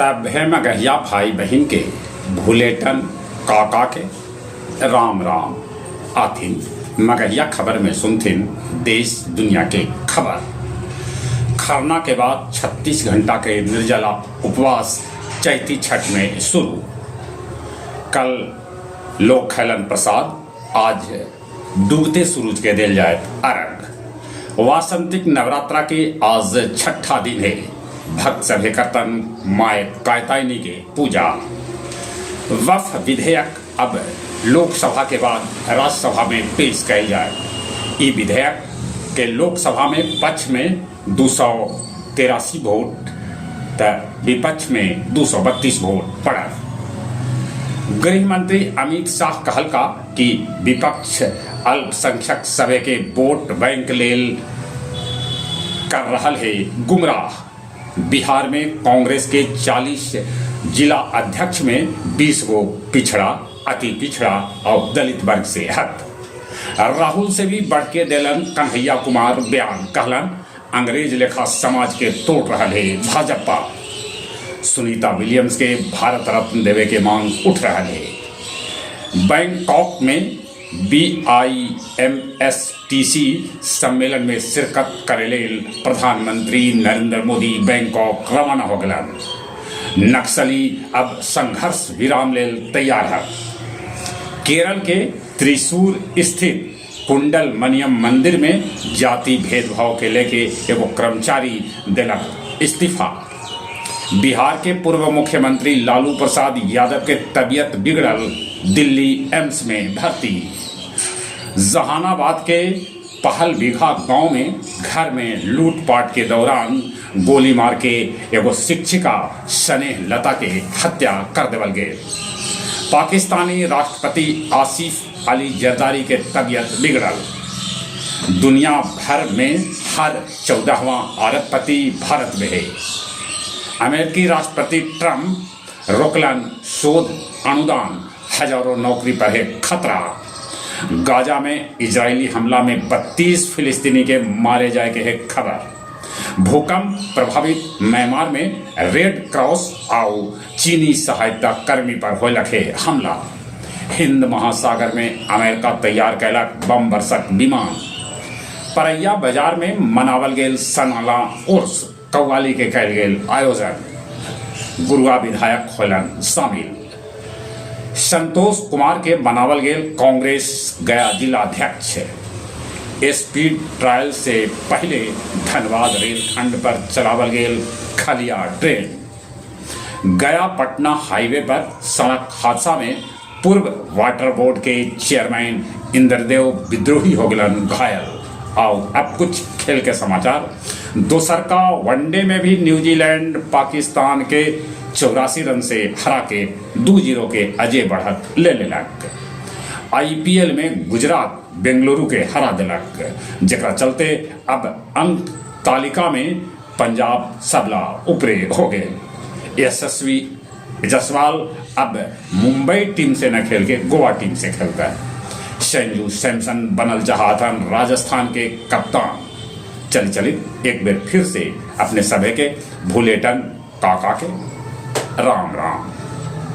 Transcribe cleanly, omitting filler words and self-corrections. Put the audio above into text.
सभे मगहिया भाई बहिन के भुलेटन काका के राम राम। आथिन मगहिया खबर में सुनथिन देश दुनिया के खबर। खरना के बाद 36 घंटा के निर्जला उपवास चैती छठ में शुरू। कल लोग खैलन प्रसाद, आज डूबते सूरज के देल जाए अर्घ। वासंतिक नवरात्रा के आज छठा दिन है। भक्त सभे करतन माय कायतायनी के पूजा। वक्फ विधेयक अब लोकसभा के बाद राज्यसभा में पेश कयल जाए। ई विधेयक के लोकसभा में पक्ष में 283 वोट त विपक्ष में 232 वोट पड़ल। गृह मंत्री अमित शाह कहलका कि विपक्ष अल्पसंख्यक सभे के वोट बैंक लेल कर रहल है गुमराह। बिहार में कांग्रेस के 40 जिला अध्यक्ष में 20 गो पिछड़ा, अति पिछड़ा और दलित वर्ग से हत। राहुल से भी बढ़ के देलन कन्हैया कुमार बयान, कहलन अंग्रेज लेखा समाज के तोड़ रहल है भाजपा। सुनीता विलियम्स के भारत रत्न देवे के मांग उठ रहल है। बैंकॉक में BIMSTC सम्मेलन में शिरकत करे लेल प्रधानमंत्री नरेंद्र मोदी बैंकॉक रवाना हो गलन। नक्सली अब संघर्ष विराम लेल तैयार है। केरल के त्रिशूर स्थित कुंडल मनियम मंदिर में जाति भेदभाव के लेके एगो कर्मचारी देलक इस्तीफा। बिहार के पूर्व मुख्यमंत्री लालू प्रसाद यादव के तबीयत बिगड़ल, दिल्ली एम्स में भर्ती। जहानाबाद के पहल बीघा गांव में घर में लूटपाट के दौरान गोली मार के एगो शिक्षिका स्नेह लता के हत्या कर देवल गए। पाकिस्तानी राष्ट्रपति आसिफ अली जरदारी के तबीयत बिगड़ल। दुनिया भर में हर 14वां अरबपति भारत में है। अमेरिकी राष्ट्रपति ट्रंप रोकलन शोध अनुदान, हजारों नौकरी पर है खतरा। गाजा में इजरायली हमला में 32 फिलिस्तीनी के मारे जाए के है खबर। भूकंप प्रभावित म्यांमार में रेड क्रॉस आउ चीनी सहायता कर्मी पर होलक है हमला। हिंद महासागर में अमेरिका तैयार कैलक बम वर्षक विमान। परैया बाजार में मनावल गेल सनाला उर्स, कव्वाली के कैल गेल आयोजन। गुरुआ विधायक होलन शामिल। संतोष कुमार के बनावल गेल कांग्रेस गया जिलाध्यक्ष। स्पीड ट्रायल से पहले धनबाद रेलखंड पर चलावल गेल खलिया ट्रेन। गया पटना हाईवे पर सड़क हादसा में पूर्व वाटर बोर्ड के चेयरमैन इंद्रदेव विद्रोही हो गलन घायल। आओ अब कुछ खेल के समाचार। दोसर का वनडे में भी न्यूजीलैंड पाकिस्तान के 84 रन से हरा के 2-0 के अजय बढ़त ले लेलक। आईपीएल में गुजरात बेंगलुरु के हरा दिलक, जकरा चलते अब अंक तालिका में पंजाब सबला ऊपरे हो गए। यशस्वी जायसवाल अब मुंबई टीम से न खेल के गोवा टीम से खेलता है। संजू सैमसन बनल चाहतन राजस्थान के कप्तान। चली चली एक बार फिर से अपने सभे के भूलेटन काका के राम राम।